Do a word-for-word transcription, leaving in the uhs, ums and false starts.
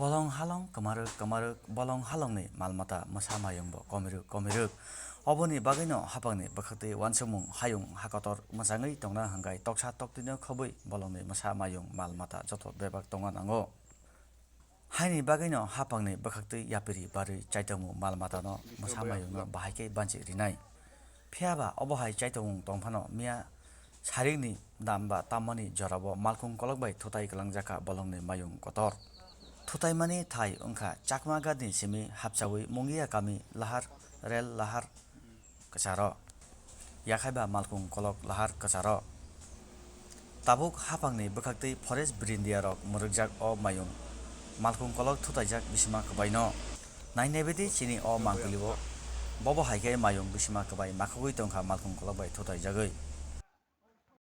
Bolong halong kwmarwk kwmarwk, bolong halongni malmata mwsa mayungbo komirwk komirwk. Oboni bagwino haphangni bwkhaktwi uansukmung hayung hakotor mwchangwi tongna hwnkhe toksa toktwino khobwi bolongni mwsa mayung malmata joto bebak tongna nango. Haini bagwino haphangni bwkhaktwi yapiri barwi chaitokmung malmatano mwsa mayungno bahai khe banchi rinai. Phiyaba obo hai chaitokmung tongphano miya sarikni damba tammani jorabo malkhung kolok bai thutai kwlangjakha bolongni mayung kotor. Thutaimani thai wngkha Chakma Ghatni simi hapchawi Mungiya kami lahar rel lahar kwcharo, yakhaiba malkhung kolok lahar kwcharo. Tabuk haphangni bwkhaktwi forest brindiarok mwrwkjak o mayung malkhung kolok thutaijak bisima kwbaino. Nainaibaidi chini o mangpilio, bobo hai khe mayung bisima kwbai makhogwi tongkha malkhung kolok bai thutaijagwi.